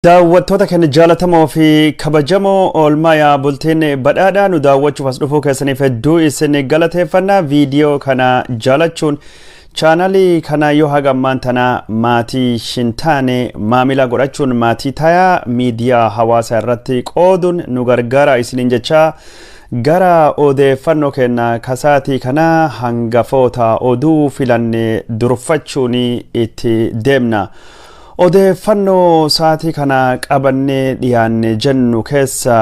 Daawwattoota keenya jaalatamoo fi kabajamoo, oolmaa bultiin badhaadhaa. Nu daawwachuuf as dhufuu keessaniif hedduu isin galateeffannaa. Viidiyoo kana jaalachuun, chaanalii kana yoo haga ammaan tana maatii hin taane maamila godhachuun maatii tayaa, miidiyaa hawaasaa irratti qooduun nu gargaara isiniin jechaa, gara odeeffannoo keenya kasaatii kana hangafoota oduu filanne durfachuun itti deemna. Odeeffannoo sa'aatii kana qabannee dhiyaanne jennu keessa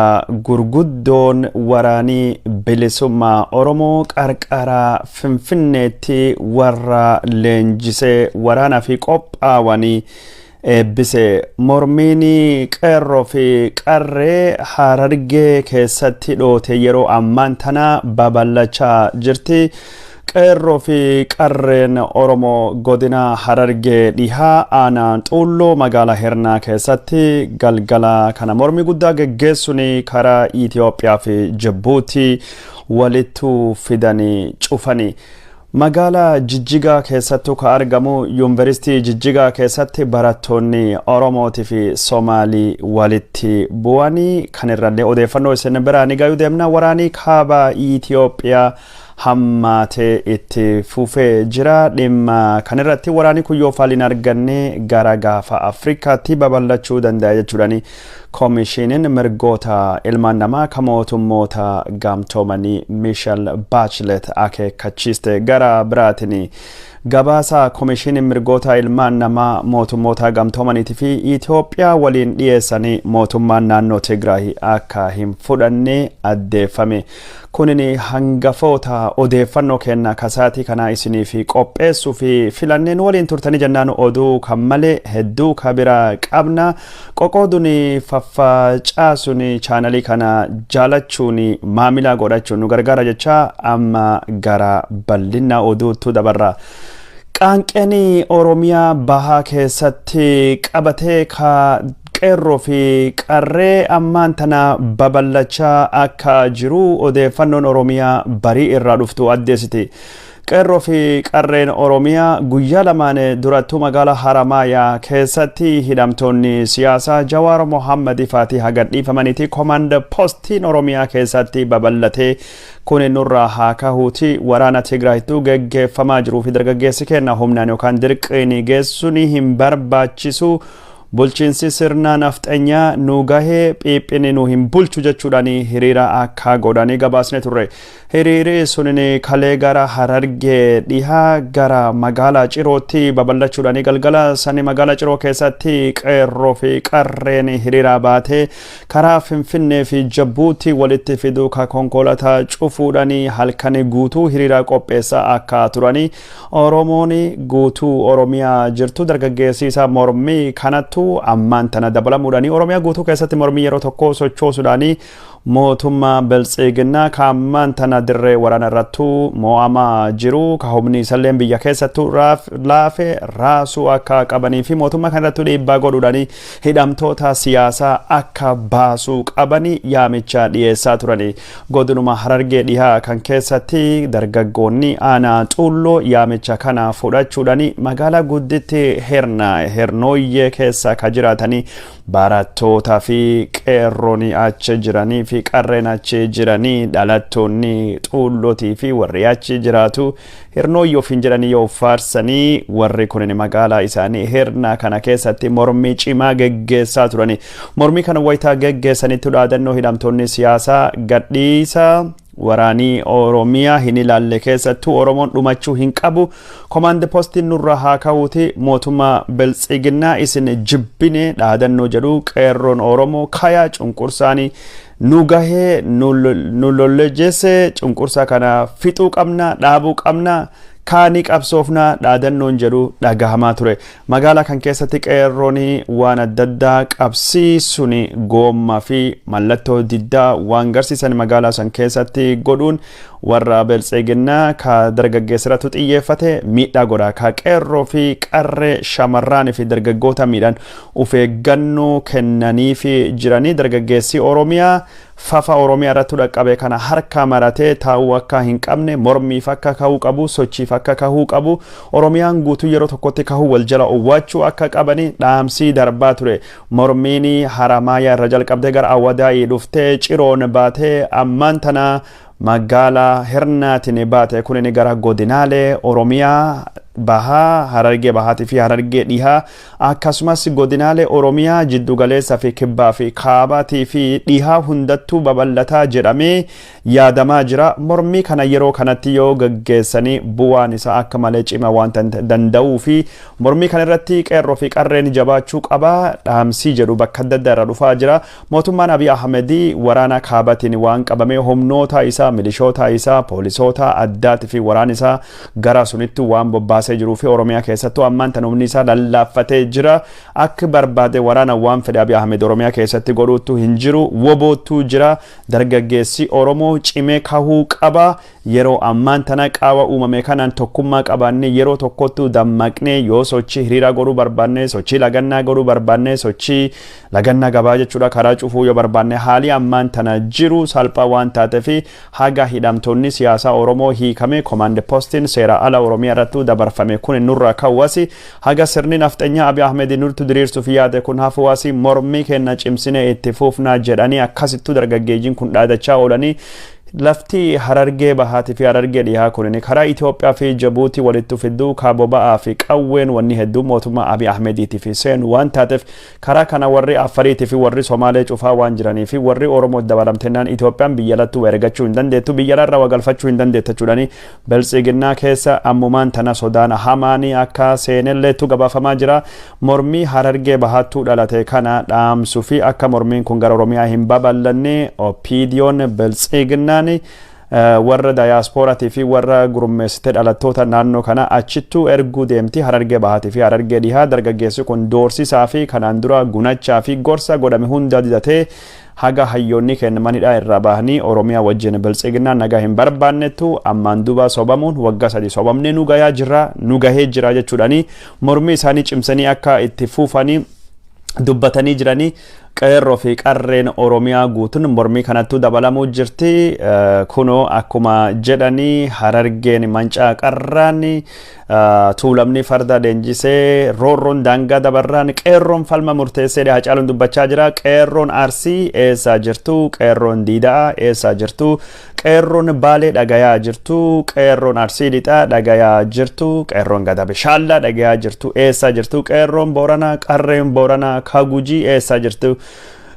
gurguddoon, waraanii bilisummaa Oromoo qarqara Finfinneetti warra leenjisee waraanaa fi qophaawanii eebbise. Mormiin qeerroo fi qarree Harargee keessatti dhoote yeroo ammaan tana babal'achaa jirti. Qeerroo fi qarreen Oromoo godina Harargee Dhihaa, aanaa Xuulloo, magaalaa Hirnaa keessatti galgala kana mormii guddaa geggeessuun karaa Itoophiyaa fi Jibuutii walittu fidanii cufanii. Magaalaa Jijjigaa keessattuu ka argamu Yuunivarsiitii Jijjigaa keessatti barattoonni Oromootii fi Somaalii walitti bu'anii, kan irrallee odeeffannoo isin biraa ni gayuu deemna. Waraanii kaaba Itoophiyaa hammaatee itti fufee jira. Dhimma kanirratti waraanni kun yoo faaliin arganne gara Gaafa Afrikaatti babal'achuu danda'a jechuudhaan Koomishiniin mirgoota ilmaan namaa kan Mootummoota Gamtoomanii Michelle Bachelet akeekkachiiste. Gara biraatiin, gabaasa Koomishiniin mirgoota ilmaan namaa Mootummoota Gamtoomaniitii fi Itoophiyaa waliin dhiyeessanii mootummaan naannoo Tigraay akka hin fudhanne addeeffame. Kunin hangafoota odeeffannoo kenna kasaatii kanaa isiniif qopheessuu fi filanneen. Waliin turtanii jennaan, oduu kan malee hedduu ka bira qabna. Qoqooduun, faffacaasuun, chaanalii kana jaalachuun, maamila godhachuun nu gargaara jecha, amma gara bal'ina oduutu dabarra. Qaanqeen Oromiyaa Bahaa keessatti qabatee ka qeerroo fi qarree ammaan tana babal'achaa akka jiru odeeffannoon Oromiyaa barii irraa dhuftu addeessiti. Qeerroo fi qarreen Oromiyaa guyyaa lamaan durattuu magaalaa Haramaayaa keessatti hidhamtoonni siyaasaa Jawaar Mohammad faatii haga dhiifamaniiti komaand poostiin Oromiyaa keessatti babal'atee kun nurraa haa kahuuti, waraana Tigraayittuu geggeeffamaa jiruu fi dargaggeessi kenna humnaan yookaan dirqiin geessuun hin barbaachisu, bulchiinsi sirna nafxanyaa nu gahee, phiiphini nu hin bulchu jechuudhaan hiriira akka godhanii gabaasne turre. Hiriirri sunin kalee gara Harargee Dhihaa gara magaalaa Cirootti babal'achuudhaan galgala sani magaalaa Ciroo keessatti qeerroo fi qarreen hiriira baatee karaa Finfinnee fi Jabuutii walitti fiduu ka konkolaataa cufuudhaan halkan guutuu hiriira qopheessaa akka turanii, Oromoon guutuu Oromiyaa jirtu dargaggeessi isaa mormii kanattu ammaan tana dabalamuudhaan Oromiyaa guutuu keessatti mormii yeroo tokko sochoosuudhaan mootummaa Biltsiginnaa ka ammaan tana dirree waraana irrattuu mo'amaa jiru, ka humni isallee biyya keessattuu laafe raasuu akka qabanii fi mootummaa kana irrattuu dhiibbaa godhuudhaan hidhamtoota siyaasaa akka baasuu qabanii yaamicha dhiyeessaa turani. Godinuma Harargee Dhihaa kan keessatti dargaggoonni aanaa Xuulloo yaamicha kana fudhachuudhaan magaalaa gudditti Hirna Hirnooyyee keessa ka jiraatanii barattootaa fi qeerroon achi jiranii fi qarreen achi jiranii, dhalattoonni Xuullootii fi warri achi jiraatu Hirnooyyee ofiin jedhanii yoo faarsanii, warri kunin magaalaa isaanii Hirna kana keessatti mormii cimaa geggeessaa turani. Mormii kana wayitaa geggeessanitti dhaadannoo hidhamtoonni siyaasaa gadhiisa, waraanii Oromiyaa hin ilaalle keessattuu Oromoon dhumachuu hin qabu, komaand poostiin nurra haa ka'uuti, mootummaa Biltsiginnaa isin jibbine dhaadannoo jedhu, qeerroon Oromoo kayaa cunqursaanii nu gahee, nu lollejeesse, cunqursaa kana fixuu qabna, dhaabuu qabna, kaanii qabsoofna dhaadannoon jedhu dhagahamaa ture. Magaalaa kan keessatti qeerroon waan adda addaa qabsiisuun, goommaa fi mallattoo diddaa waan garsiisan magaalaa san keessatti godhuun Warra Biltsiginnaa ka dargaggeessirratti xiyyeeffate miidhaa godha, ka qeerroo fi qarree, shamarraan fi dargaggoota miidhan of eeggannoo kennanii fi jiranii. Dargaggeessi Oromiyaa fafa Oromiyaa irratti dhaqqabe kana harka maratee taa'uu akka hin qabne, mormiif akka kahuu qabu, sochiif akka kahuu qabu, Oromiyaan guutuu yeroo tokkotti kahuu, wal jala owwaachuu akka qabani dhaamsii darbaa ture. Mormiin Haramaayaa irra jalqabdee gara Awwadaa'ii dhuftee, Ciroon baatee, ammaan tana magaalaa Hirnaatiin baate kunin gara godinaalee Oromiyaa Bahaa, Harargee Bahaatii fi Harargee Dhihaa, akkasumas godinaalee Oromiyaa jiddugaleessaa fi kibbaa fi kaabaatii fi dhihaa hundattuu babal'ataa jedhamee yaadamaa jira. Mormii kana yeroo kanatti yoo gaggeessanii bu'aan isaa akka malee cima waan danda'uu fi mormii kana irratti qeerroo fi qarreen jabaachuu qaba dhaamsii jedhu bakka adda addaa irra dhufaa jira. Mootummaan Abiy Ahmedii waraana kaabatiin waan qabamee, humnoota isaa, milishoota isaa, poolisoota addaatii fi waraan isaa gara sunitti waan bobbaasee jiruu fi Oromiyaa keessattuu ammaan tan humni isaa lallaaffatee jira. Akka barbaade waraana waan fedhe Abiy Ahmed Oromiyaa keessatti godhuutu hin jiru. Woboottuu jira. Dargaggeessi Oromoo cimee kahuu qaba. Yeroo ammaan tana qaawa uumame kanaan tokkummaa qabaannee, yeroo tokkottuu dammaqnee, yoo sochii hiriiraa godhuu barbaanne, sochii lagannaa godhuu barbaanne, sochii lagannaa gabaa jechuudha, karaa cufuu yoo barbaanne, haalii ammaan tana jiru salphaa waan taateef, haga hidhamtoonni siyaasaa Oromoo hiikame, command postiin seera ala Oromiyaa irratti dabarfame kun nurra kawwasi, haga sirni nafxanyaa Abiy Ahmed nurtu diriirsuuf yaade kun hafuwasi, mormii kenna cimsine itti fufnaa jedhanii akkasittuu dargaggeeyyiin kun dhaadachaa oolanii. Lafti Harargee Bahaatii fi Harargee Dhihaa kun karaa Itoophiyaa fi Jabuutii walitti fidduu, ka boba'aa fi qawween wanni hedduu mootummaa Abiy Ahmediitii fi seenu waan taateef, karaa kana warri Affariitii fi warri Somaalee cufaa waan jiranii fi warri Oromoo dabalamtennaan, Itoophiyaan biyya lattuu ergachuu hin dandeettu, biyya larra wagalfachuu hin dandeettu jechuudhani. Biltsiginnaa keessa ammumaan tana sodaan hamaanii akka seenelleettu gabaafamaa jira. Mormii Harargee Bahaattuu dhalate kana dhaamsuu fi akka mormiin kun gara Oromiyaa hin babal'anne, OPDOn Biltsiginnaan warra dayaasporaatii fi warra gurmeessitee dhalattoota naannoo kana achittuu erguu deemti. Harargee Bahaatii fi Harargee Dhihaa dargaggeessi kun doorsisaa fi kanaan dura gunachaa fi gorsa godhame hunda didatee, haga hayyoonni kennamanidha irraa bahanii Oromiyaa wajjin Biltsiginnaan nagaa hin barbaannettu, ammaan duuba sobamuun waggaa 3 sobamnee nu gayaa jira, nu gahee jira jechuudhani mormii isaanii cimsanii akka itti fufanii dubbatanii jiranii. Qeerroo fi qarreen Oromiyaa guutuun mormii kanattuu dabalamuu jirti. Kunoo akkuma jedhanii, Harargeen mancaa qarraan, Tuulamni farda leenjisee, roorroon daangaa dabarraan, qeerroon falma murteessee Hacaaluun dubbachaa jira. Qeerroon Arsii eessaa jirtu? Qeerroon Diidaa eessaa jirtu? Qeerroon Baalee dhagayaa jirtu? Qeerroon Arsii Lixaa dhagayaa jirtu? Qeerroon Gada Bishaallaa dhagayaa jirtu? Eessaa jirtu? Qeerroon Booranaa, qarreen Booranaa, Kagujii eessaa jirtu?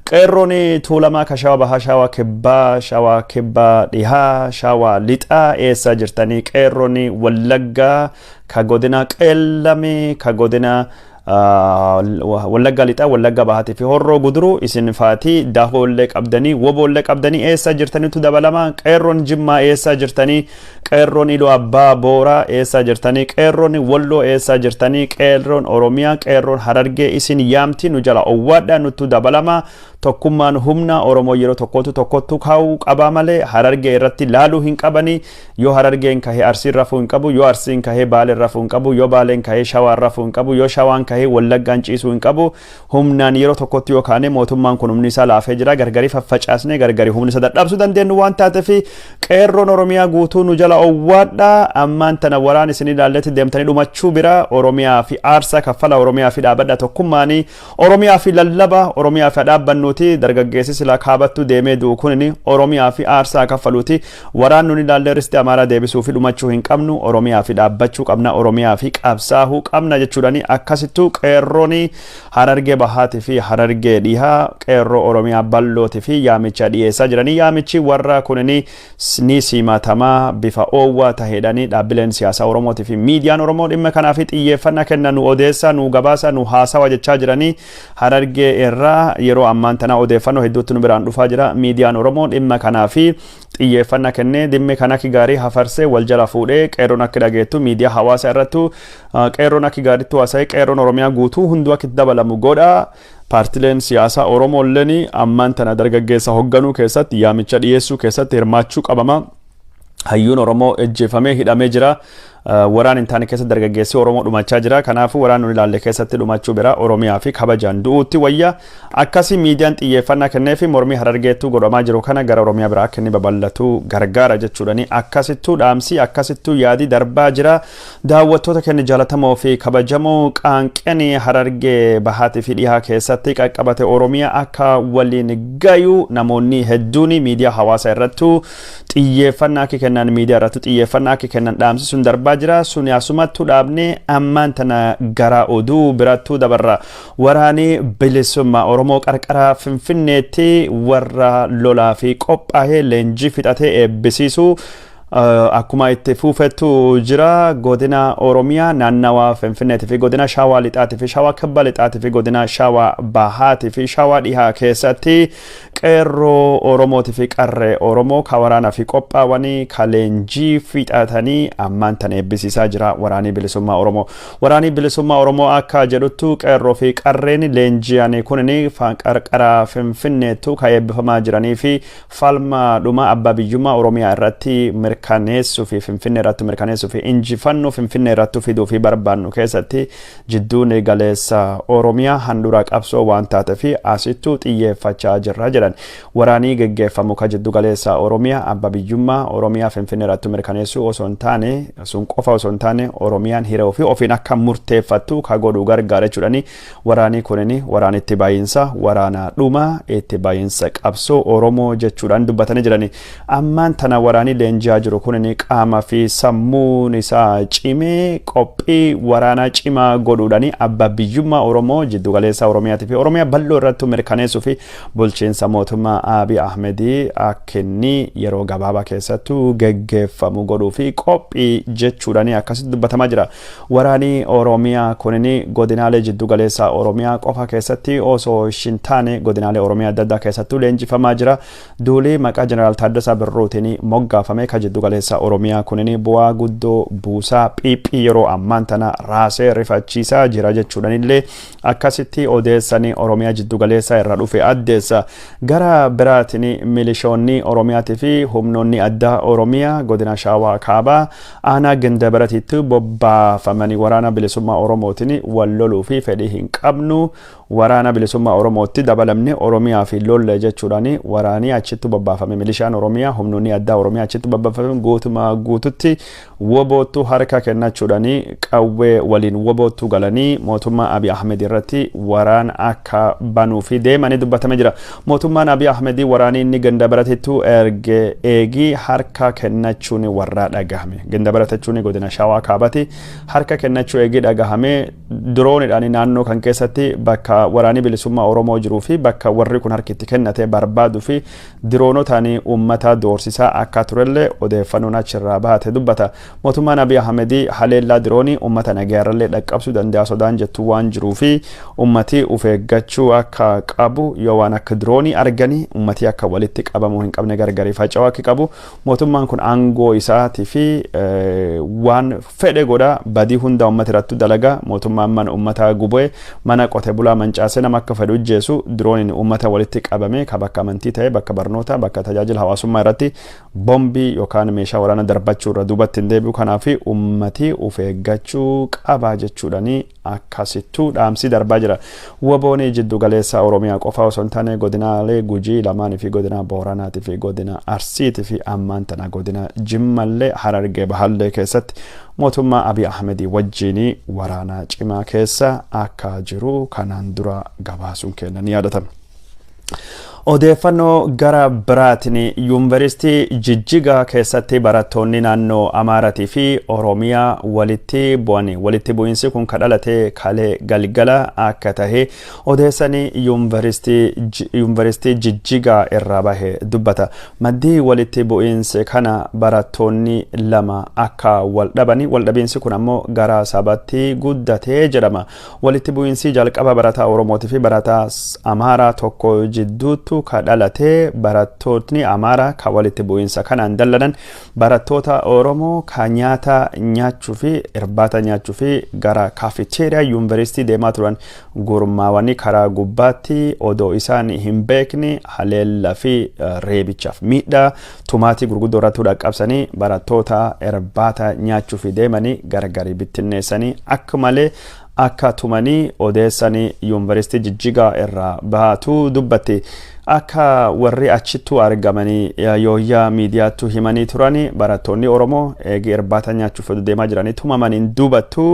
Qeerroon Tuulamaa ka Shawaa Bahaa, Shawaa Kibbaa, Shawaa Kibbaa Dhihaa, Shawaa Lixaa eessaa jirtanii? Qeerroon Wallaggaa ka godina Qeellamee, ka godina Wallaggaa Lixaa, Wallaggaa Bahaatii fi Horroo Guduruu, isin faatii dahoollee qabdanii, woboollee qabdanii, eessaa jirtanitu dabalama. Qeerroon Jimmaa eessaa jirtanii? Qeerroon Iluu Abbaa Booraa eessaa jirtanii? Qeerroon Walloo eessaa jirtanii? Qeerroon Oromiyaa, qeerroon Harargee isin yaamti, nu jala owwaadha, nuttu dabalama. Tokkummaan humna. Oromoo yeroo tokkotu tokkottu kaa'uu qabaa malee Harargee irratti laaluu hin qabanii. Yoo Harargeen kahee Arsiin rafuu hin qabu, yoo Arsiin kahee Baaleen rafuu hin qabu, yoo Baaleen kahee Shawaan rafuu hin qabu, yoo Shawaan kahee Wallaggaan ciisuu hin qabu. Humnaan yeroo tokkotti yoo kaane, mootummaan kun humni isaa laafee jira, gargarii faffacaasnee gargarii humni isa dadhabsuu dandeenyu waan taateef, qeerroon Oromiyaa guutuu nu jala owwaadha. Ammaan tana waraan isin ilaalletti deemtanii dhumachuu bira, Oromiyaa fi aarsaa kaffala, Oromiyaa fi dhaabadha, tokkummaanii Oromiyaa fi lallaba, Oromiyaa fi dhaabbannuuti. Dargaggeessi silaa kaabattuu deemee du'u kunin Oromiyaa fi aarsaa kaffaluuti. Waraan nuni ilaallee risti Amaaraa deebisuu fi dhumachuu hin qabnu, Oromiyaa fi dhaabbachuu qabna, Oromiyaa fi qabsaahuu qabna jechuudhani akkasittuu qeerroon Harargee Bahaatii fi Harargee Dhihaa qeerroo Oromiyaa bal'ootii fi yaamicha dhiyeessaa jiranii. Yaamichi warra kunini ni simatamaa bifa oowwaa taheedhani. Dhaabbileen siyaasaa Oromootii fi miidiyaan Oromoo dhimma kanaa fi xiyyeeffannaa kenna, nu odeessaa, nu gabaasa, nu haasawa jechaa jiranii. Harargee irraa yeroo ammaan tana odeeffannoo hedduutti nu biraan dhufaa jira. Miidiyaan Oromoo dhimma kanaa fi xiyyeeffannaa kennee, dhimmi kana akka gaarii hafarsee wal jala fuudhee, qeerroon akka dhageettu, miidiyaa hawaasaa irrattu qeerroon akka gaariitti haasa'ee, qeerroon Oromiyaa guutuu hunduu akka itti dabalamu godha. Paartileen siyaasaa Oromoo illeen ammaan tana dargaggeessa hoogganuu keessatti, yaamicha dhiyeessuu keessatti hirmaachuu qabama. Hayyuun Oromoo ejjeefamee hidhamee jira. Waraan hin taane keessa dargaggeessi Oromoo dhumachaa jira. Kanaafuu waraan nu ilaalle keessatti dhumachuu bira Oromiyaa fi kabajaan du'uutti wayya. Akkasii miidiyaan xiyyeeffannaa kennee fi mormii Harargeettuu godhamaa jiru kana gara Oromiyaa biraa akka inni babal'atu gargaara jechuudhani. Akkasittuu dhaamsi, akkasittuu yaadi darbaa jira. Daawwattoota keenya jaalatamoo fi kabajamoo, qaanqeen Harargee Bahaatii fi Dhihaa keessatti qaqqabate Oromiyaa akka waliin gayu namoonni hedduun miidiyaa hawaasaa irrattuu xiyyeeffannaa akka kennan, miidiyaa irratti xiyyeeffannaa akka kennan dhaamsi sun darbaa jira. Sun asumattuu dhaabnee ammaan tana gara oduu birattuu dabarra. Waraanii Bilisummaa Oromoo qarqara Finfinneetti warra lolaa fi qophaa'ee leenjii fixatee eebbisiisuu akkuma itti fuufettu jira. Godina Oromiyaa naannawaa Finfinneetii fi godina Shawaa Lixaatii fi Shawaa Kibba Lixaatii fi godina Shawaa Bahaatii fi Shawaa Dhihaa keessatti qeerroo Oromootii fi qarree Oromoo ka waraanaa fi qophaawanii, ka leenjii fixatanii ammaan tan eebbisiisaa jira Waraanii Bilisummaa Oromoo. Waraanii Bilisummaa Oromoo akka jedhuttu, qeerroo fi qarreen leenji'anii kunin qarqara Finfinneettu ka eebbifamaa jiranii fi falma dhuma abbaa biyyummaa Oromiyaa irratti mirkaneessuu fi Finfinnee irratti mirkaneessuu fi injifannoo Finfinnee irratti fiduu fi barbaannu keessatti jidduun galeessa Oromiyaa handhuura qabsoo waan taate fi asittuu xiyyeeffachaa jirra jedhan. Waraanii geggeeffamu ka jiddu galeessa Oromiyaa abbaa biyyummaa Oromiyaa Finfinnee irratti mirkaneessuu osoo hin taane, sun qofa osoo hin taane, Oromiyaan hiree ofii ofiin akka murteeffattu ka godhu gargaara jechuudhani. Waraanii kunin waraana itti baay'insa, waraana dhuma itti baay'insa qabsoo Oromoo jechuudhaan dubbatanii jirani. Ammaan tana waraanii leenji'aa jiru kunin qaama fi sammuun isaa cimee qophii waraanaa cimaa godhuudhaani abbaa biyyummaa Oromoo jiddu galeessa Oromiyaatii fi Oromiyaa bal'oo irratti mirkaneessuu fi bulchiinsa mootummaa Abiy Ahmedii akka inni yeroo gabaabaa keessattuu geggeeffamu godhuu fi qophii jechuudhaani akkasitti dubbatamaa jira. Waraanii Oromiyaa kunin godinaalee jiddu galeessa Oromiyaa qofa keessatti osoo hin taane godinaalee Oromiyaa adda addaa keessattuu leenjifamaa jira. Duulii maqaa Jeneraal Taaddasaa Birruutiin moggaafame ka jiddu galeessa Oromiyaa kunin bu'aa guddoo buusaa, PP yeroo ammaan tana raasee rifachiisaa jira jechuudhaan akkasitti odeessanii Oromiyaa jiddu galeessa irra dhufe addeessa. Gara biraatiin milishoonni Oromiyaatii fi humnoonni addaa Oromiyaa godina Shawaa Kaabaa aanaa Gindabaratitti bobbaafamanii Waraana Bilisummaa Oromootiin wal loluu fi fedhii hin qabnu, Waraana Bilisummaa Oromootti dabalamne Oromiyaa fi lolle jechuudhaan, waraanii achitti bobbaafame, milishaan Oromiyaa, humnoonni addaa Oromiyaa achitti bobbaafame guutumaa guututti woboottu harka kennachuudhaan qawwee waliin woboottu galanii mootummaa Abiy Ahmed irratti waraan akka banuu fi deemanii dubbatame jira. Mootummaan Abiy Ahmed waraanii inni Gandabaratittu erge eegii harka kennachuun warraa dhagahame. Gandabaratachuun godina Shawaa Kaabati. Harka kennachuu eegii dhagahame diroonidhaan naannoo kan keessatti bakka Waraanii Bilisummaa Oromoo jiruu fi bakka warri kun harki itti kennate barbaaduu fi diroonotaan uummata doorsisaa akka turellee odeeffannoon achirraa baate dubbata. Mootummaan Abiy Ahmed haleellaa diroonii uummata nagayaarrallee dhaqqabsuu danda'a sodaan jettu waan jiruu fi uummati of eeggachuu akka qabu, yoo waan akka diroonii arganii uummati akka walitti qabamuu hin qabne, gargarii faca'uu akka qabu. Mootummaan kun aangoo isaatii fi waan fedhe godha, badii hunda uummata irratti dalaga. Mootummaan mana uummataa gubee, mana qote bulaa mancaasee, nama akka fedhu ijjeesu dirooniin uummata walitti qabame ka bakka amantii ta'e, bakka barnoota, bakka tajaajila hawaasummaa irratti bombii yookaan meeshaa waraana darbachuu irra duubatti hin deebi'u. Kanaaf uummati of eeggachuu qaba jechuudhani akkasittuu dhaamsi darbaa jira. Woboon jiddu galeessa Oromiyaa qofa osoo hin taane godinaalee Gujii lamaanii fi godina Booranaatii fi godina Arsiitii fi ammaan tana godina Jimmallee, Harargee Bahallee keessatti mootummaa Abiy Ahmedii wajjin waraana cimaa keessa akka jiru kanaan dura gabaasuun kenna ni yaadatama. Odeeffannoo gara biraatiin, Yuunivarsiitii Jijjigaa keessatti barattoonni naannoo Amaaratii fi Oromiyaa walitti bu'ani. Walitti bu'iinsi kun kan dhalate kalee galgala akka tahe odeessanii Yuunivarsiitii Jijjigaa irraa bahe dubbata. Maddii walitti bu'iinsi kana barattoonni lama akka wal dhabani, wal dhabiinsi kun ammoo gara sabatti guddatee jedhama. Walitti bu'iinsi jalqaba barataa Oromootii fi barataa Amaaraa tokko jidduuttu keessattuu ka dhalatee barattootni Amaaraa ka walitti bu'iinsa kanaan dallanan barattoota Oromoo ka nyaata nyaachuu fi irbaata nyaachuu fi gara kaafiteeriyaa yuunivarsiitii deemaa turan gurmaawanii karaa gubbaatti odoo isaan hin beekne haleellaa fi reebichaaf miidhaa tumaatii gurguddoo irratti dhaqqabsanii, barattoota irbaata nyaachuu fi deemanii gargari bittinneessanii akka malee akka tumanii odeessanii yuunivarsiitii Jijjigaa irraa baatu dubbatti. Akka warri achittuu argamanii Yooyyaa Miidiyaattu himanii turani, barattoonni Oromoo eegi irbaata nyaachuuf deemaa jiranii tumamaniin duubattu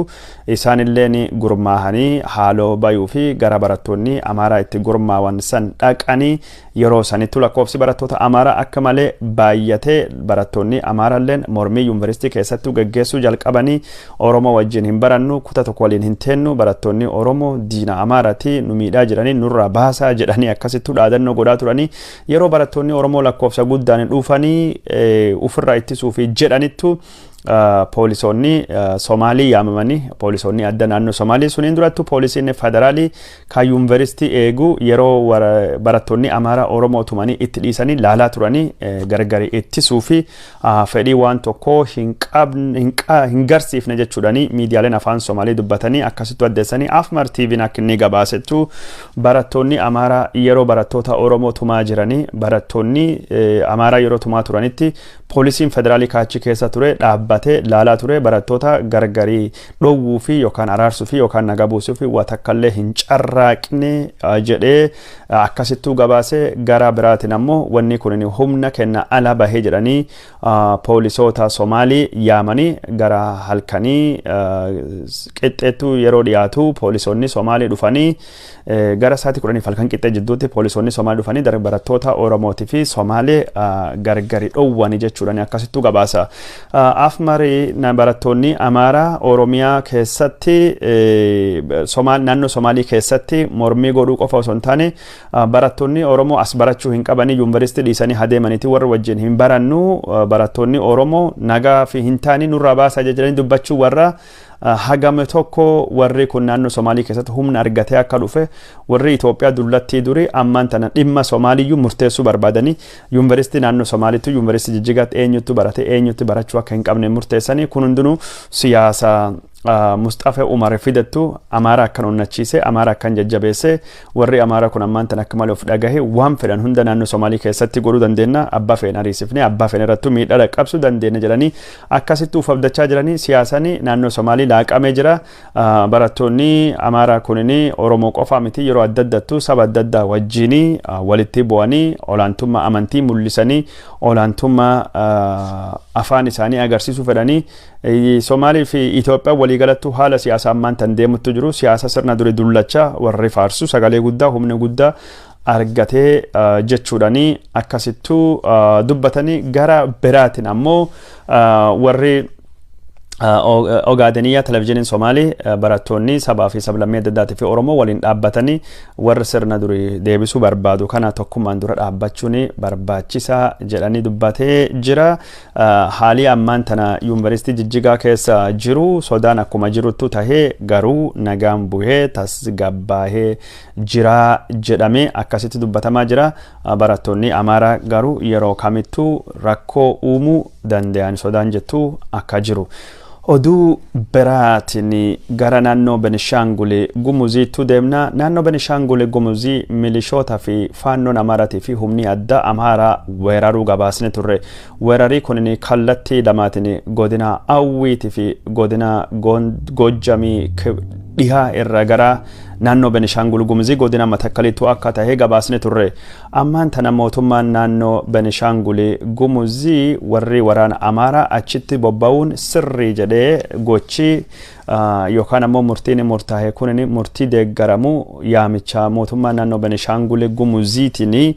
isaanilleen gurmaahanii haaloo bayuu fi gara barattoonni Amaaraa itti gurmaawan san dhaqanii, yeroo sanittu lakkoofsi barattoota Amaaraa akka malee baay'atee, barattoonni Amaaraalleen mormii yuunivarsiitii keessattuu geggeessuu jalqabanii, Oromoo wajjin hin barannu, kuta tokko waliin hin teennu, barattoonni Oromoo diina Amaaraati, nu miidhaa jiranii, nurraa baasaa jedhanii akkasittuu dhaadannoo godhaa turanii, yeroo barattoonni Oromoo lakkoofsa guddaan dhufanii ofirraa ittisuu fi jedhanittu poolisoonni Somaalii yaamamanii, poolisoonni adda naannoo Somaalii suniin durattu poolisiin federaalii kan yuunivarsiitii eegu yeroo barattoonni Amaaraa Oromoo tumanii itti dhiisanii laalaa turanii, gargari ittisuu fi fedhii waan tokko hin garsiifne jechuudhani miidiyaaleen afaan Somaalii dubbatanii akkasitti addeessanii. Afmar TV'n akka inni gabaasettu, barattoonni Amaaraa yeroo barattoota Oromoo tumaa jiranii, barattoonni Amaaraa yeroo tumaa turanitti poolisiin federaalii kaachi keessa ture dhaabbatee laalaa ture, barattoota gargarii dhowwuu fi yookaan araarsuu fi yookaan nagaa buusuu fi waa takkallee hin carraaqne jedhee akkasittuu gabaasee. Gara biraatiin ammoo wanni kun humna kenna ala bahee jedhanii poolisoota Somaalii yaamanii, gara halkanii qixxeettuu yeroo dhiyaatu poolisoonni Somaalii dhufanii, gara sa'aatii 10f halkan qixxee jidduutti poolisoonni Somaalii dhufanii barattoota Oromootii fi Somaalee gargari dhowwanii jechuudhaan akkasittuu gabaasa. Afmarii barattoonni Amaaraa Oromiyaa keessatti, naannoo Somaalii keessatti mormii godhuu qofa osoo hin taane, barattoonni Oromoo as barachuu hin qabanii, yuunivarsiitii dhiisanii hadeemaniiti, warra wajjin hin barannu, barattoonni Oromoo nagaa fi hin taane nurraa baasaa jedhanii dubbachuu warra hagame tokko, warri kun naannoo Somaalii keessatti humna argatee akka dhufe, warri Itoophiyaa dullattii durii ammaan tana dhimma Somaaliyyuu murteessuu barbaadanii, yuunivarsiitii naannoo Somaaliitti, yuunivarsiitii Jijjigaatti eenyutti barate, eenyutti barachuu akka hin qabne murteessanii. Kun hundinuu siyaasa Musxafee Umar fidattu Amaara akkan onnachiise, Amaara akkan jajjabeesse. Warri Amaara kun ammaan tan akka malee of dhagahe, waan fedhan hunda naannoo Somaalii keessatti godhuu dandeenya, abbaa feen ariisifne, abbaa feen irrattuu miidhaa dhaqqabsuu dandeenya jedhanii akkasitti uf abdachaa jiranii, siyaasanii naannoo Somaalii laaqamee jira. Barattoonni Amaaraa kunini Oromoo qofaa miti, yeroo adda addattuu saba adda addaa wajjinii walitti bu'anii, olaantummaa amantii mul'isanii, olaantummaa afaan isaanii agarsiisuu fedhanii, Somaalii fi Itoophiyaa waliigalattuu haala siyaasaa ammaan tan deemuttu jiru, siyaasa sirna duri dullacha warri faarsu sagalee guddaa, humna guddaa argatee jechuudhanii akkasittuu dubbatanii. Gara biraatiin ammoo warri Ogaadeniyaa televizyiiniin Somaalii barattoonni sabaa fi sablammii adda addaatii fi Oromoo waliin dhaabbatanii warra sirna durii deebisuu barbaadu kana tokkummaan dura dhaabbachuun barbaachisaa jedhanii dubbatee jira. Haalii ammaan tana yuunivarsiitii Jijjigaa keessa jiru sodaan akkuma jiruttu tahee, garuu nagaan buhee tasgabbaahee jira jedhamee akkasitti dubbatamaa jira. Barattoonni Amaaraa garuu yeroo kamittuu rakkoo uumuu danda'an sodaan jettu akka jiru. Oduu biraatiin gara naannoo Benishaangul Gumuziittu deemna. Naannoo Benishaangul Gumuzii milishoota fi faannoon Amaaraatii fi humni addaa Amaaraa weeraruu gabaasne turre. Weerarii kun kallattii lamaatiin godina Awwiitii fi godina Gojjamii dhihaa irra gara naannoo Benishaangul Gumuzii godina Matakkaliitu akka tahe gabaasne turre. Ammaan tana mootummaan naannoo Benishaangul Gumuzii warri waraana Amaaraa achitti bobba'uun sirrii jedhee, gochi yookaan ammoo murtiin murtaa'e kun murtii deeggaramu yaamicha mootummaa naannoo Benishaangul Gumuziitiin.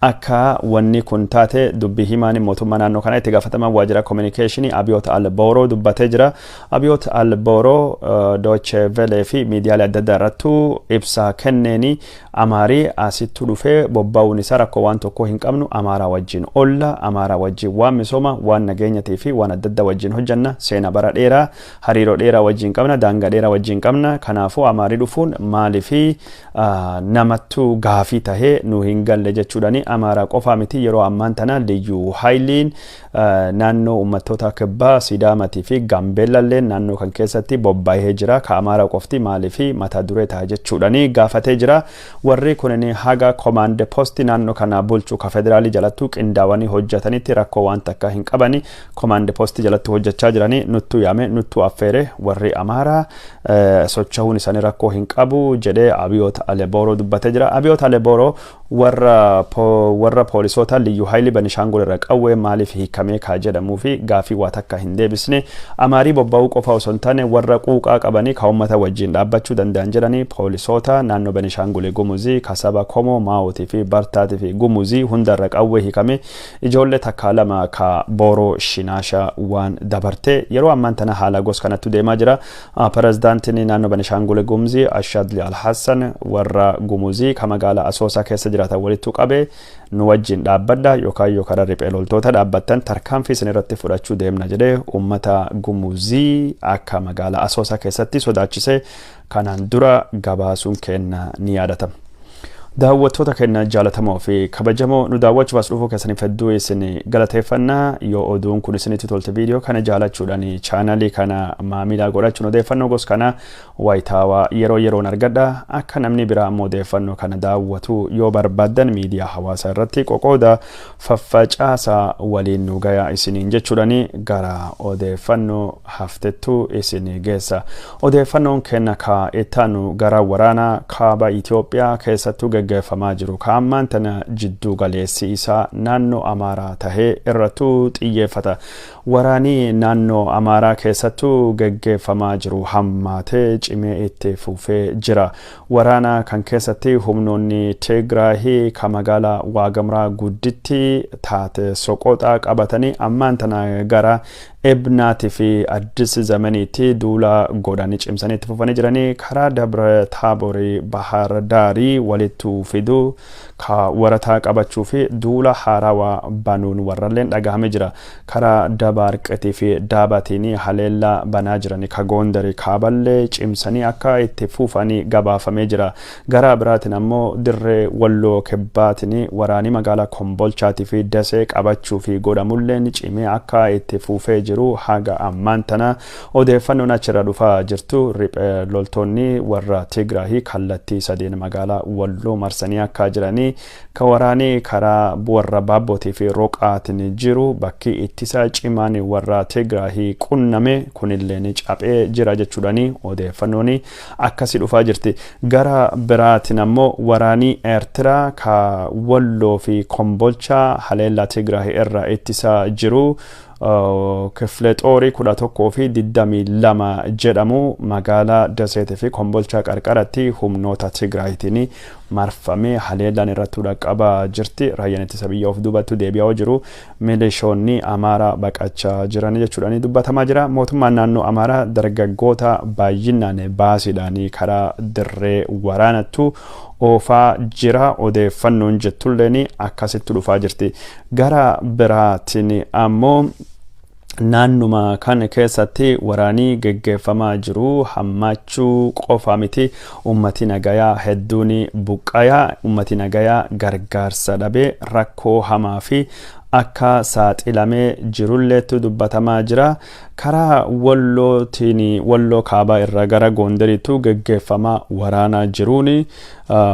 Akka wanni kun taate dubbii himaan mootummaa naannoo kanaa itti gaafatamaan waajjira kominikeeshinii Abiyoot Albooroo dubbatee jira. Abiyoot Albooroo Deutsche Welle fi miidiyaalee adda addaa irrattuu ibsa kenneeni, Amaarii asittu dhufee bobba'uun isaa rakkoo waan tokko hin qabnu, Amaaraa wajjin olla, Amaaraa wajjin waan misooma, waan nageenyatii fi waan adda addaa wajjin hojjanna, seena bara dheeraa, hariiroo dheeraa wajjin qabna, daangaa dheeraa wajjin qabna, kanaafuu Amaarii dhufuun maaliifii namattu gaafii tahee nu hin galle jechuudhani. Amaaraa qofaa miti, yeroo ammaan tana Liyyuu Haayiliin naannoo uummattoota Kibbaa, Sidaamatii fi Gaambeellallee naannoo kan keessatti bobba'ee jira, ka Amaaraa qofti maaliifii mata duree ta'a jechuudhani gaafatee jira. Warri kunin haga command post naannoo kana bulchu ka federaalii jalattuu qindaawanii hojjetanitti rakkoo waan takka hin qabani, command post jalatti hojjechaa jiranii, nuttu yaame, nuttu affeere, warri Amaaraa socho'uun isaanii rakkoo hin qabu jedhee Abiyoot Alebooroo dubbatee jira. Abiyoot Alebooroo warra poolisoota Liyyuu Haayilii Benishaangul irra qawwee maaliif hiikamee kaa jedhamuu fi gaafii waa takka hin deebisne. Amaarii bobba'uu qofa osoo hin taane, warra quuqaa qabanii ka uummata wajjin dhaabbachuu danda'an jedhanii poolisoota naannoo Benishaangul Gumuzii kasaba Komoo, Maa'ootii fi Bartaatii fi Gumuzii hundarra qawwee hiikame, ijoollee takka lama ka Booroo Shinaasha waan dabarte. Yeroo ammaan tana haala gos kanattu deemaa jira. Pirezidaantiin naannoo Benishaangul Gumuzii Ashadli Alhassan warra Gumuzii ka magaalaa Asoosaa keessa jiraatan walittu qabe, nu wajjin dhaabbadha yookaan yoo karaa riphee loltoota dhaabbattan tarkaanfii isin irratti fudhachuu deemna jedhee uummata Gumuzii akka magaalaa Asoosaa keessatti sodaachise kanaan dura gabaasuun kenna ni yaadatama. Daawwattoota keenya jaalatamoo fi kabajamoo, nu daawwachuuf as dhufuu keessaniif hedduu isin galateeffannaa. Yoo oduun kun isinitti tolte, viidiyoo kana jaalachuudhaan chaanalii kana maamila godhachuun odeeffannoo gos kana wayitaawaa yeroo yeroon argadha. Akka namni biraa ammoo odeeffannoo kana daawwatu yoo barbaaddan, miidiyaa hawaasaa irratti qoqooda, faffacaasaa, waliin nu gayaa isiniin jechuudhaan gara odeeffannoo haftettu isin geessa. Odeeffannoon kenna ka ittaanu gara waraana kaaba Itoophiyaa keessattuu geggeeffamaa jiru ka ammaan tana jidduu galeessi isaa naannoo Amaaraa tahee irrattuu xiyyeeffata. Waraanii naannoo Amaaraa keessattuu geggeeffamaa jiru hammaatee cimee itti fufee jira. Waraana kan keessatti humnoonni Tigraahii ka magaalaa Waagamraa gudditti taate Soqoxaa qabatanii ammaan tana gara Ebnaatii fi Addis Zamaniitti duula godhanii cimsanii itti fufanii jiranii, karaa Dabra Taaborii Bahar Daarii walittu fiduu ka warataa qabachuu fi duula haarawaa banuun warralleen dhagahamee jira. Karaa Dabaarqetii fi Daabatiin haleellaa banaa jiranii ka Goondarii kaaballee cimsanii akka itti fufanii gabaafamee jira. Gara biraatiin ammoo dirree Walloo Kibbaatiin waraanii magaalaa Kombolchaatii fi Dasee qabachuu fi godhamulleen cimee akka itti fufee jiru haga ammaan tana odeeffannoon achirra dhufaa jirtu. Riphee loltoonni warra Tigraahii kallattii sadiin magaalaa Walloo marsanii akka jiranii, ka waraanii karaa warra Baabbootii fi Roqaatiin jiru bakki ittisa cimaan warra Tigraahii qunname kunilleen caphee jira jechuudhaani odeeffannoon akkasii dhufaa jirti. Gara biraatiin ammoo waraanii Eertiraa ka Walloo fi Kombolchaa haleellaa Tigraahii irra ittisaa jiru kifle xoorii 11 fi 22 jedhamu magaalaa Daseetii fi Kombolchaa qarqaratti humnoota Tigraayitiin marfamee haleellaan irratti dhaqqabaa jirti. Raayyaan ittisa biyya of duubatti deebi'aa jiru. Milishoonni Amaaraa baqachaa jiran jechuudhaan dubbatamaa jira. Mootummaan naannoo Amaaraa dargaggoota baay'inaan baasiidhaan karaa dirree waraanattu oofaa jira odeeffannoon jettulleen akkasitti dhufaa jirti. Gara biraatiin ammoo naannuma kan keessatti waraanii geggeeffamaa jiru hammaachuu qofa miti, ummati nagayaa hedduun buqqayaa, ummati nagayaa gargaarsa dhabee rakkoo hamaa fi akka saaxilamee jirulleetu dubbatamaa jira. Karaa Wallootiin, Walloo kaabaa irraa gara Goondariitu geggeeffamaa waraanaa jiruun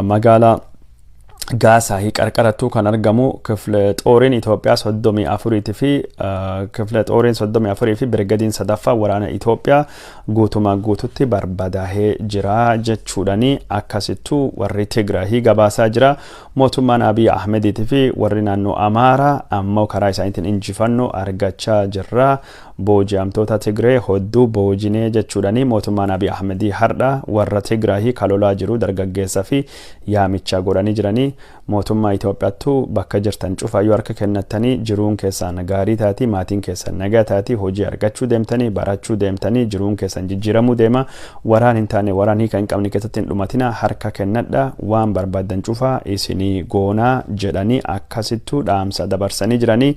magaalaa Gaasaahii qarqarattuu kan argamu kifle xooriin Itoophiyaa 34 fi kifle xooriin 34 fi birgadiin sadaffaa waraana Itoophiyaa guutumaa guututti barbadaahee jira jechuudhani akkasittuu warri Tigraahii gabaasaa jira. Mootummaan Abiy Ahmediitii fi warri naannoo Amaaraa ammoo karaa isaaniitiin injifannoo argachaa jirra. Booji'amtoota Tigree hedduu boojinee jechuudhani mootummaan Abiy Ahmedii har'a warra Tigraahii kalolaa jiru dargaggeessa fi yaamicha godhanii jiranii. Mootummaa Itoophiyaattu bakka jirtan cufayyuu harka kennattanii jiruun keessan gaarii taati, maatiin keessan nagaa taati, hojii argachuu deemtanii, barachuu deemtanii, jiruun keessan jijjiiramuu deema. Waraan hin taane, waraan hiika hin qabne keessatti hin dhumatina, harka kennadha, waan barbaaddan cufaa isinii goonaa jedhanii akkasittuu dhaamsa dabarsanii jiranii.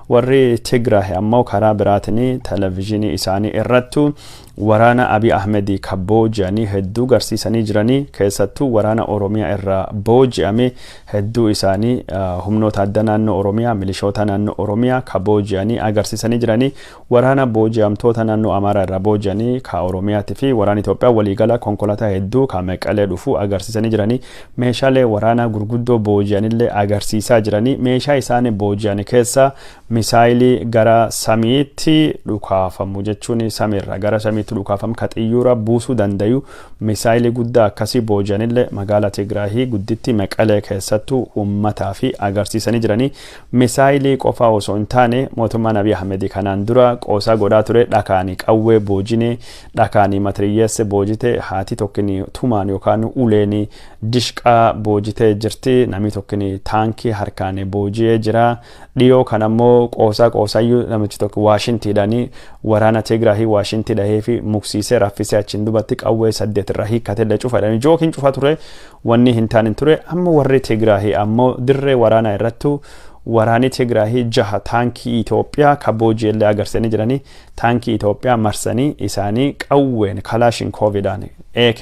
Warri Tigraay ammoo karaa biraatiin televezyiinii isaanii irrattu waraana Abiy Ahmedii ka booji'anii hedduu garsiisanii jiranii. Keessattuu waraana Oromiyaa irraa booji'ame hedduu isaanii, humnoota adda naannoo Oromiyaa, milishoota naannoo Oromiyaa ka booji'anii agarsiisanii jiranii. Waraana booji'amtoota naannoo Amaaraa irraa booji'anii ka Oromiyaatii fi waraana Itoophiyaa waliigala konkolaataa hedduu ka Meqalee dhufu agarsiisanii jiranii. Meeshaalee waraanaa gurguddoo booji'anillee agarsiisaa jiranii. Meeshaa isaanii booji'an keessa misaayilii gara samiitti dhukaafamu, jechuun samiirra gara samiitti dhukaafamu, ka xiyyuura buusuu dandayu, misaayilii guddaa akkasii booji'anillee magaalaa Tigraahii gudditti Meqalee keessattuu uummataa fi agarsiisanii jiranii. Misaayilii qofaa osoo hin taane, mootummaan Abiy Ahmed kanaan dura qoosaa godhaa ture, dhakaanii qawwee boojine, dhakaanii matiriyyeesse boojite, haati tokkini tumaan yookaan uleeni dishqaa boojitee jirti, namni tokkini taankii harkaan booji'ee jira. Dhiyoo kan ammoo qoosaa qoosayyuu namichi tokko waashintiidhaanii waraana Tigraahii waashintii dhahee fi muksiisee raffisee achiin dubatti qawwee 8 irraa hiikkatellee cufa jedhanii jookiin cufa ture. Wanni hin taane ture. Amma warri Tigraahii ammoo dirree waraanaa irrattu waraanni Tigraahii 6 taankii Itoophiyaa ka booji'ellee agarsiisanii jiranii. Taankii Itoophiyaa marsanii isaanii qawween Kalaashinkoovidhaan, AK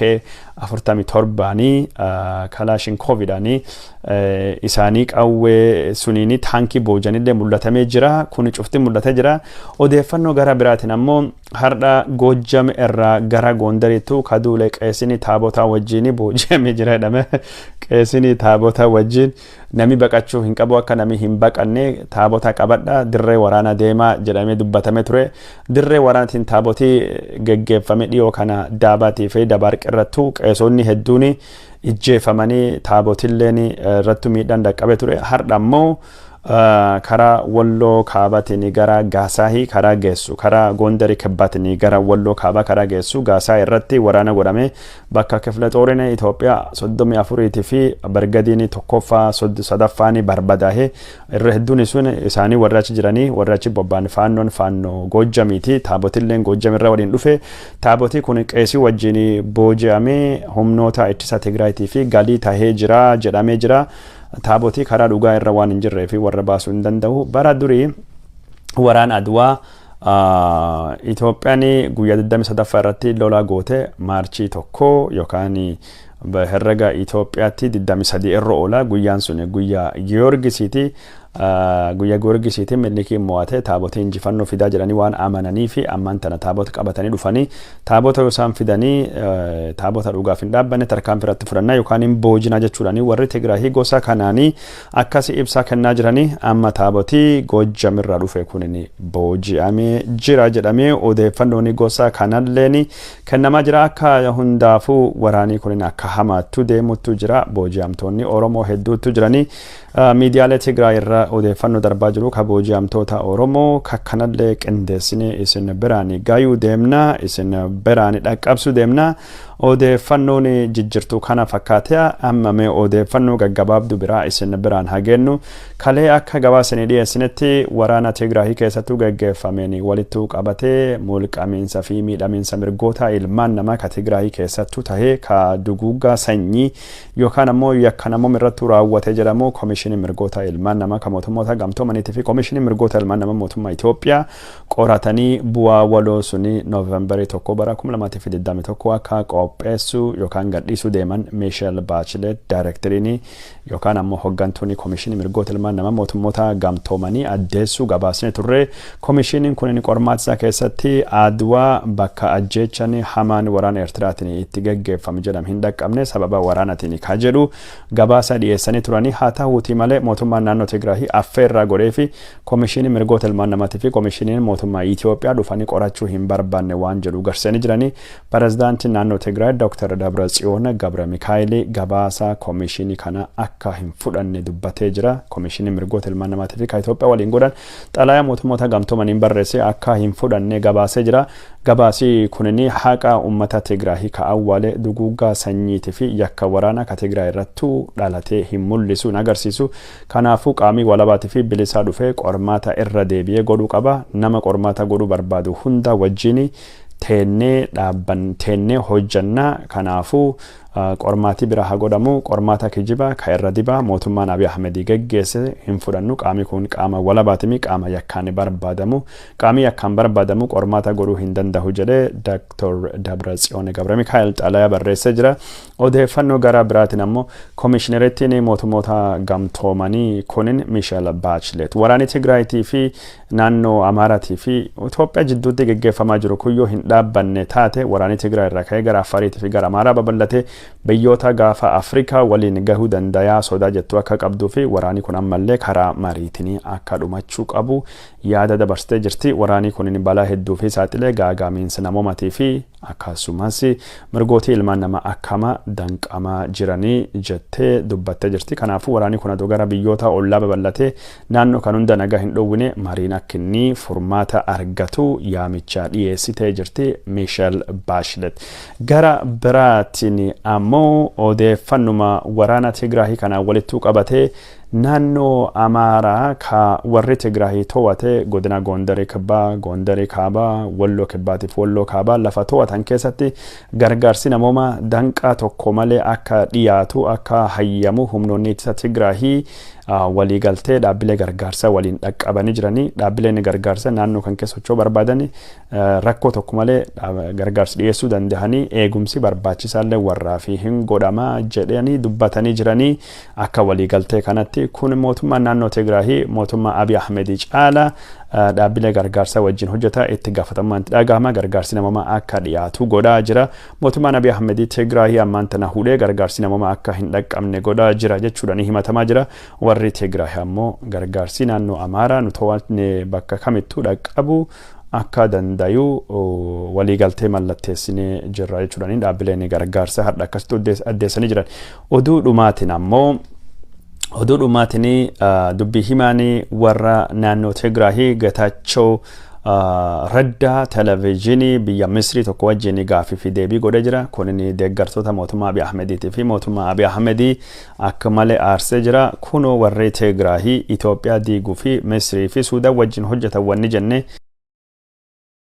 47nii, Kalaashinkoovidhaanii isaanii qawwee suniini taankii boojanillee mul'atamee jira. Kun cufti mul'atee jira. Odeeffannoo gara biraatiin ammoo har'a Goojjam irraa gara Gondariittu kaduule qeesini taabotaa wajjin booji'amee jira jedhame. Qeesini taabotaa wajjin nami baqachuu hin qabu, akka nami hin baqanne taabota qabadha, dirree waraana deemaa jedhamee dubbatame ture. Dirree waraanaatiin taabotii geggeeffame dhiyoo kana Daabaatii fi Dabaarqi irrattu qeesonni hedduun ijjeefamanii taabotilleen irrattu miidhaan dhaqqabe ture. Har'a ammoo karaa Walloo kaabaatiin gara Gaasaahii karaa geessu, karaa Gondarii kibbaatiin gara Walloo kaabaa karaa geessu Gaasaa irratti waraana godhame, bakka kifla xoorin Itoophiyaa 34 fi bargadiin 1ffaa 3ffaan barbadaa'e. Irra hedduun sun isaanii warri achi jiranii, warri achi bobba'an faannoon faannoo Goojjamiiti. Taabotilleen Goojjamirra waliin dhufe. Taabotii kun qeesii wajjin booji'amee humnoota ittisa Tigraayitii fi galii tahee jira jedhamee jira. Taabotii karaa dhugaa irra waan hin jirree fi warra baasuu hin danda'u. Bara durii waraan Adwaa Itoophiyaan guyyaa 23ffaa irratti lola goote, Maarchii 1 yookaan herrega Itoophiyaatti 23 irra oola. Guyyaan sun guyyaa Giyoorgisiiti. Guyyaa Giyoorgisiiti Minilikiin mo'ate. Taabotii injifannoo fidaa jedhanii waan amananii fi ammaan tana taabota qabatanii dhufanii, taabota yoo isaan fidanii taabota dhugaaf hin dhaabbanne tarkaanfii irratti fudhannaa yookaan hin boojinaa jechuudhaanii warri Tigraahii gosa kanaanii akkasi ibsaa kennaa jiranii. Amma taabotii Goojjamirraa dhufe kunin booji'amee jira jedhamee odeeffannoon gosa kanalleen kennamaa jira. Akka hundaafuu waraanii kunin akka hamaattu deemuttu jira. Booji'amtoonni Oromoo hedduutu jiranii. Miidiyaalee Tigraay irra odeeffannoo darbaa jiru ka booji'amtoota Oromoo kakkanallee qindeessinee isin biraan gayuu deemna, isin biraan dhaqqabsuu deemna. Odeeffannoon jijjirtu kana fakkaatee. Amma mee odeeffannoo gaggabaabduu biraa isin biraan hageennu. Kalee akka gabaasanii dhiyeessinetti waraana Tigraahii keessattuu geggeeffameen walittuu qabatee mulqamiinsa fi miidhamiinsa mirgoota ilmaan namaa ka Tigraahii keessattuu tahee, ka duguuggaa sanyii yookaan ammoo yakka namoonni irratti raawwate jedhamu, Komishinii Mirgoota Ilmaan Namaa kan Mootummoota Gamtoomaniitii fi Komishinii Mirgoota Ilmaan Namaa Mootummaa Itoophiyaa qoratanii bu'aa waloo suni Noovembarii 1 bara 2021 akka qopheessuu yookaan gadhiisuu deeman Miisheel Baachileet daayirektiriin yookaan ammoo hooggantuun Komishinii Mirgoota Ilmaan Namaa Mootummoota Gamtoomanii addeessuu gabaasne turre. Komishiniin kun qormaata isaa keessatti Adwaa bakka ajjeechan hamaan waraana Eertiraatiin itti geggeeffame jedhame hin dhaqqabne sababa waraanaatiin ka jedhu gabaasa dhiyeessanii turanii. Haa ta'uutii malee mootummaan naannoo Tigraahii affeerraa godhee fi Komishinii Mirgoota Ilmaan Namaatii fi Komishiniin mootummaa Itoophiyaa dhufanii qorachuu hin barbaanne waan jedhu garsanii jiranii. Pirezidaantiin naannoo Tigraay Tigraay Dr. Dabratsiyoon Gabra Mikaayil gabaasa koomishinii kana akka hin fudhanne dubbatee jira. Koomishinii mirgoota ilmaan namaatii fi kan Itoophiyaa waliin godhan xalayaa mootummoota gamtoomaniin barreesse akka hin fudhanne gabaasee jira. Gabaasi kunin haqa uummata Tigraay ka awwaale, duguuggaa sanyiitii fi yakka waraanaa ka Tigraay irrattuu dhalatee hin mul'isu, hin agarsiisu. Kanaafuu qaamii walabaatii fi bilisaa dhufee qormaata irra deebi'ee godhuu qaba. Nama qormaata godhuu barbaadu hunda wajjin teennee dhaabban, teennee hojjannaa. Kanaafuu qormaatii bira haa godhamu. Qormaata kijibaa ka irra dibaa mootummaan Abiy Ahmedii geggeesse hin fudhannu. Qaamni kun qaama walabaatimi, qaama yakkaan barbaadamu, qaamni yakkaan barbaadamu qormaata godhuu hin danda'u jedhee Dr. Dabratsiyoon Gabra Mikaa'el xalayaa barreessee jira. Odeeffannoo gara biraatiin ammoo koomishinerittiin mootummoota gamtoomanii kunin Michelle Bachelet waraanni Tigraayitii fi naannoo Amaaraatii fi Itoophiyaa jidduutti geggeeffamaa jiru kun yoo hin dhaabbanne taate, waraanni Tigraay irraa ka'ee gara Affaariitii fi gara Amaaraa babal'atee biyyoota gaafa Afrikaa waliin gahuu dandayaa sodaa jettu akka qabduu fi waraanni kun ammallee karaa mariitiin akka dhumachuu qabu yaada dabarsitee jirti. Waraanni kun balaa hedduu fi saaxilee gaagaamiinsa namoomatii fi akkasumas mirgootii ilmaan namaa akkama danqamaa jiranii jettee dubbattee jirti. Kanaafuu waraanni kun adoo gara biyyoota ollaa babal'atee naannoo kan hunda nagaa hin dhowwine, mariin akka inni furmaata argatu yaamicha dhiyeessitee jirti Michelle Bachelet. Gara biraatiin ammoo odeeffannuma waraana Tigraahii kanaan walittuu qabatee, naannoo Amaaraa ka warri Tigraahii to'ate, godina Gondarii Kibbaa, Gondarii Kaabaa, Walloo Kibbaatiif Walloo Kaabaa lafa to'atan keessatti gargaarsi namooma danqaa tokko malee akka dhiyaatu akka hayyamu humnoonni ittisa Tigraahii waliigaltee dhaabbilee gargaarsaa waliin dhaqqabanii jiranii. Dhaabbileen gargaarsa naannoo kan keessa socho'uu barbaadan rakkoo tokko malee gargaarsa dhiyeessuu danda'anii, eegumsi barbaachisaallee warraa fi hin godhamaa jedhanii dubbatanii jiranii akka waliigaltee kanatti. Kun mootummaan naannoo Tigraahii mootummaa Abiy Ahmedii caala dhaabbilee gargaarsaa wajjin hojjeta, itti gaafatamummaan itti dhagahama, gargaarsi namoomaa akka dhiyaatu godhaa jira. Mootummaan Abiy Ahmedii Tigraahii ammaan tana hudhee gargaarsi namoomaa akka hin dhaqqabne godhaa jira jechuudhaan himatamaa jira. Warri Tigraahii ammoo gargaarsi naannoo Amaaraa nu to'anne bakka kamittuu dhaqqabu akka dandayu waliigaltee mallatteessinee jirra jechuudhaan dhaabbileen gargaarsa har'a akkasitti addeessanii jiran. Oduu dhumaatiin ammoo, oduu dhumaatiin, dubbii himaanii warra naannoo Tigraahii Getaachoo Raddaa televezyiinii biyya Misrii tokko wajjin gaafii fi deebii godhee jira. Kunin deeggartoota mootummaa Abiy Ahmediitii fi mootummaa Abiy Ahmedii akka malee aarsee jira. Kunoo warri Tigraahii Itoophiyaa diiguu fi Misrii fi Suudaan wajjin hojjetan wanni jenne.